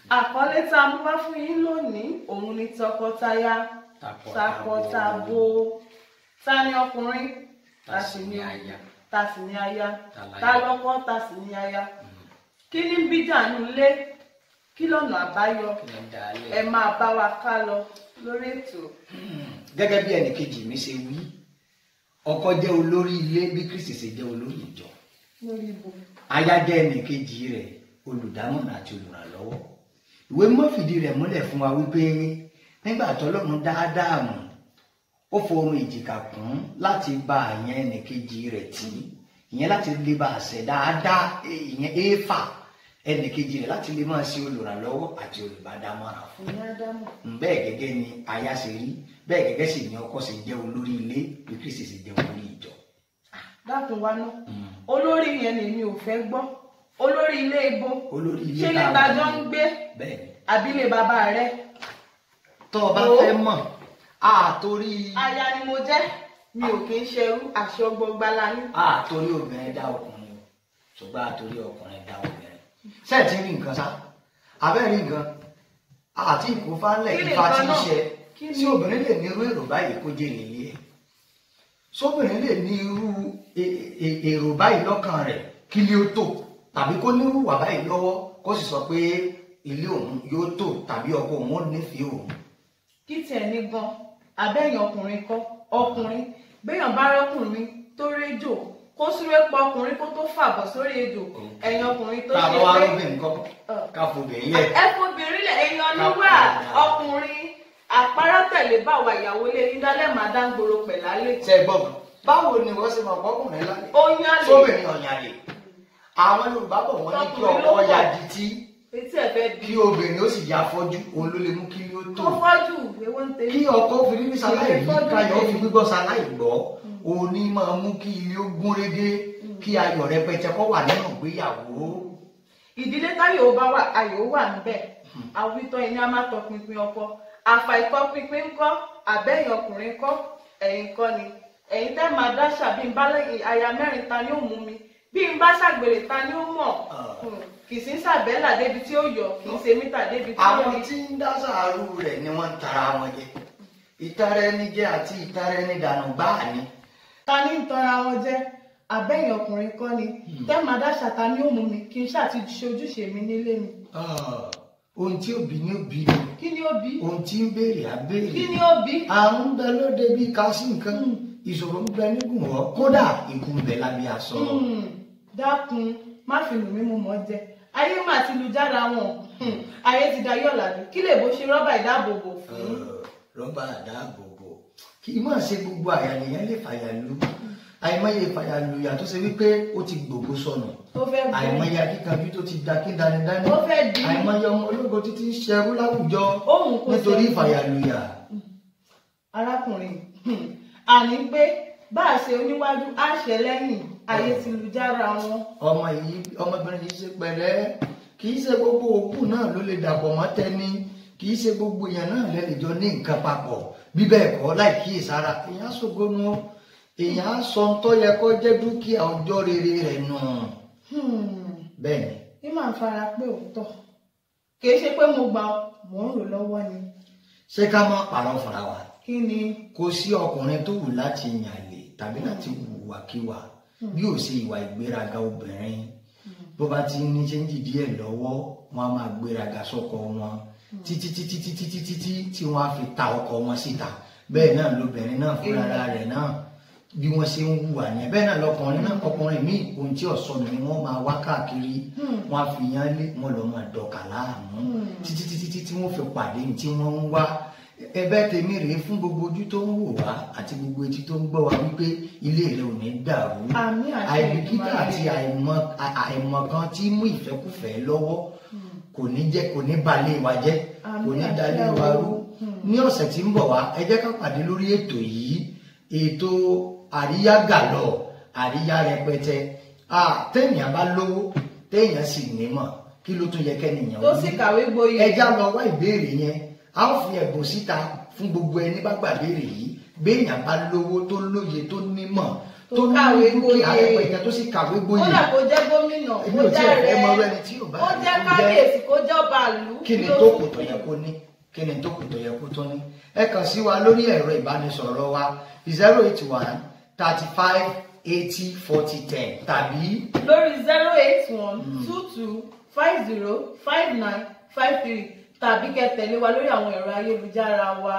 Àkọlé tá a mú wá fún yín lónìí òun ni tọkọtaya takọtabo. Ta ni ọkùnrin, ta sì ni aya, ta sì ni aya, ta lọ́kọ, ta sì ni aya. Kí ni ń bíjà nulé? Kí lọ́nà àbáyọ? Ẹ máa bá wa ká lọ lórí ètò. Gẹ́gẹ́ bí ẹnìkejì mi ṣe wí, ọkọ jẹ́ olórí ilé bí Kristi ṣe jẹ́ olórí ìjọ. Aya jẹ́ ẹnìkejì rẹ̀, olùdámọ̀ràn àti olùrànlọ́wọ́. Ìwé mímọ́ fìdí rẹ̀ múlẹ̀ fún wa wípé nígbà tọ́lọ́run dá Ádámù, ó forun ìjìká kún láti bá àyàn ẹnìkejì rẹ̀ tì, ìyẹn láti lè bá àṣẹ dáadáa, ìyẹn Éfà ẹnìkejì rẹ̀ láti lè máa ṣe olùrànlọ́wọ́ àti olùbádámọ̀ràn fún. Bẹ́ẹ̀ gẹ́gẹ́ ni aya ṣe rí, bẹ́ẹ̀ gẹ́gẹ́ sì ni ọkọ ṣe jẹ́ olórí ilé bí Kristi ṣe jẹ́ olórí ìjọ. Dákun wa ná, olórí yẹn ni mi ò fẹ́ gbọ́. Olórí ilé ibo, ṣé lè tajọ́ ń gbé àbí lè bàbá rẹ? Tó o bá fẹ́ mọ̀, àtorí. Aya ni mo jẹ́, mi ò kì í ṣerú, aṣọ gbọgbala ní. Àtorí obìnrin dá ọkùnrin o, ṣùgbọ́n àtorí ọkùnrin dá obìnrin. Ṣé ẹ ti rí nǹkan sá? Àbẹ́ rí nǹkan? Àti ìkófálẹ̀ ìfà tí ń ṣe. Tí obìnrin lè ní irú èrò báyìí kó jèrè ilé ẹ̀. Sóbìnrin lè ní irú èrò báyìí lọ́kàn rẹ̀ kí lé ó tò, tàbí kó nírú wà báyìí lọ́wọ́ kó sì sọ pé ilé òun yóò tò tàbí ọkọ òun ó nífẹ̀ẹ́ òun. Kí tiẹ̀ ní gan, abẹ́yìn ọkùnrin kọ́, ọkùnrin béèyàn bá rọ́kùnrin tó réjò kó súré pa ọkùnrin kó tó fàbọ̀ sórí ejò. Ẹ̀yin ọkùnrin tó ṣe pé. Tàbí wàá rúbìn kọ́ ká fobìnrin lẹ̀. Ẹ fobìnrin lẹ̀, èèyàn níwà ọkùnrin àpárá tẹ̀lé báwa ìyàwó lé ní dálẹ́ màá dáńgbòrò pẹ̀lálẹ̀. Ṣé gbọ́ báwo ni wọ́n ṣe mọ̀ pọ́kùnrin lálẹ́? Sóbìnrin ọ̀yàn lè. Àwọn Yorùbá bọ̀ wọ́n ní kí ọkọ ya dití, kí obìnrin ó sì ya fọ́jú, òun ló lè mú kí ó tó. Kí ọkọ fi rírí ṣaláì rí, káyọ̀ fi gbígbọ́ ṣaláì gbọ́, òun ní máa mú kí ilé ó gún régé, kí ayọ̀ rẹpẹtẹ kó wà nínú ìgbéyàwó. Ìdílé táyọ̀ bá wà, ayọ̀ wà níbẹ̀. Àwítọ́ ẹni a máa tọpinpin ọkọ, àfàìtọpinpin ńkọ́, àbẹ́yìn ọkùnrin kọ́, ẹ̀yin kọ́ ni. Ẹ̀yin tẹ́ máa dáṣà bí n bá aya mẹ́rin ta ni ó mú mi, bí n bá ṣàgbèrè ta ni ó mọ̀, kì í sí sàbẹ́là débi tí ó yọ, kì í ṣe mítà débi tí ó yọ. Àwọn tí ń dá sàárù rẹ̀ ni wọ́n ń tara wọn jẹ. Ìtara ẹni jẹ àti ìtara ẹni dànù gbáà ni. Ta ni ń tanra wọn jẹ? Àbẹ́yìn ọkùnrin kọ́ ni. Tẹ́ máa dáṣà ta ni ó mú mi, kì í ṣàti ṣojúṣe mi nílé mi. Ohun tí ó bí ni ó bí. Kí ni ó bí? Ohun tí ń béèrè á béèrè. Kí ni ó bí? Àrùn bẹ lóde bí ká sí nǹkan, ìṣòro ń bẹ nígùn ọ, kódà ikú ń bẹ lábẹ́ aṣọ. Dákun, má fi lù mí mo mọ̀ jẹ. Ayé mà ti lu jára wọn, ayé ti dayé ọ̀làjú. Kí lè bó ṣe rọ́bà ìdáàbòbò fún? Rọ́bà ìdáàbòbò kì í má ṣe gbogbo àyà nìyẹn lè fàyà lu. Àìmọye ìfàyàlùyà tó ṣe wípé ó ti gbògbó sọnù, àìmọye akíkanjú tó ti da kí danidani, àìmọye ọmọ ológo títí ń ṣẹrú láwùjọ nítorí ìfàyàlùyà. Arákùnrin, àní pé bá a ṣe oníwájú á ṣe lẹ́yìn, ayé ti lu jára wọn. Ọmọ yìí, ọmọbìnrin yìí ṣe pẹ̀lẹ́, kì í ṣe gbogbo òkú náà ló lè dàpọ̀ mọ́ tẹni, kì í ṣe gbogbo èèyàn náà lè jọ ní nǹkan papọ̀. Bí bẹ́ẹ̀ kọ́, láì kíyèsára, èèyàn á ṣògo nu, èèyàn á sọ tó yẹ kó jẹ́ dúkìá ọjọ́ rere rẹ̀ nù. Bẹ́ẹ̀ ni. Ní màá fara pé òótọ́, kì í ṣe pé mo gbà mò ń rò lọ́wọ́ ni. Ṣé ká má parọ́ fúnra wa? Kí ni? Kò sí ọkùnrin tó wù láti yàn lè tàbí láti hùwàkiwà bí ò ṣe ìwà ìgbéraga obìnrin. Bó bá ti ní ṣéǹjì díẹ̀ lọ́wọ́, wọn á máa gbéraga sọ́kọ wọn títí títí títí títí tí wọ́n á fi ta ọkọ wọn síta. Bẹ́ẹ̀ náà lobìnrin náà fúnra rẹ̀ náà bí wọ́n ṣe ń hùwà ní. Bẹ́ẹ̀ náà lọkùnrin náà, ọkùnrin míì ohun tí ọ̀sọ́nù ni wọ́n máa wá káàkiri, wọ́n á fi yán lé wọn lọ́ máa dọ̀kà láàmú títí títí tí wọ́n fi pàdé tí wọ́n ń wá. Ẹ̀bẹ̀ tèmi rèé fún gbogbo ojú tó ń wò wá àti gbogbo etí tó ń gbọ́ wa wípé ilé rẹ ò ní dàrú. Àìbìkítà àti àìmọ̀kan tí mú ìfẹ́kùfẹ́ lọ́wọ́ Kò ní jẹ́, kò ní balẹ̀ wa jẹ́, kò ní Àmín, dalé àṣẹ wa o. rú. Ní ọ̀sẹ̀ tí ń bọ̀ wá, ẹ jẹ́ ká pàdé lórí ètò yìí, ètò àríyá gàlọ́, àríyá rẹpẹtẹ. Téèyàn bá lówó, téèyàn sì nímọ̀, kí ló tún yẹ kẹ́nìyàn Tó ó sì ní? kàwé gboyè. Ẹ já lọ wá ìbéèrè yẹn, a ó fi ẹ̀bùn síta fún gbogbo ẹni bá gbàbéèrè yìí. Béèyàn bá lówó, tó lóye, tó nímọ̀, tó tó ní kàwé dúkìá gboyè. rẹpẹtẹ, tó sì kàwé gboyè, Kódà kó jẹ́ gómìnà, èmi kó ò tiẹ̀ jẹ́ fẹ́ mọ rẹ̀, irú ẹni tí ò bá kó jẹ́ jẹ́. kábíyèsí, kó jọba ìlú. Kí ni ló tó tún kù tó yẹ kó ní? Kí ni tó kù tó yẹ kó tó ní? Ẹ kàn sí wa lórí ẹ̀rọ ìbánisọ̀rọ̀ wa 08135804010 tàbí lórí 08122505953, tàbí kẹ́ tẹ̀lé wa lórí àwọn ẹ̀rọ ayélujára wa.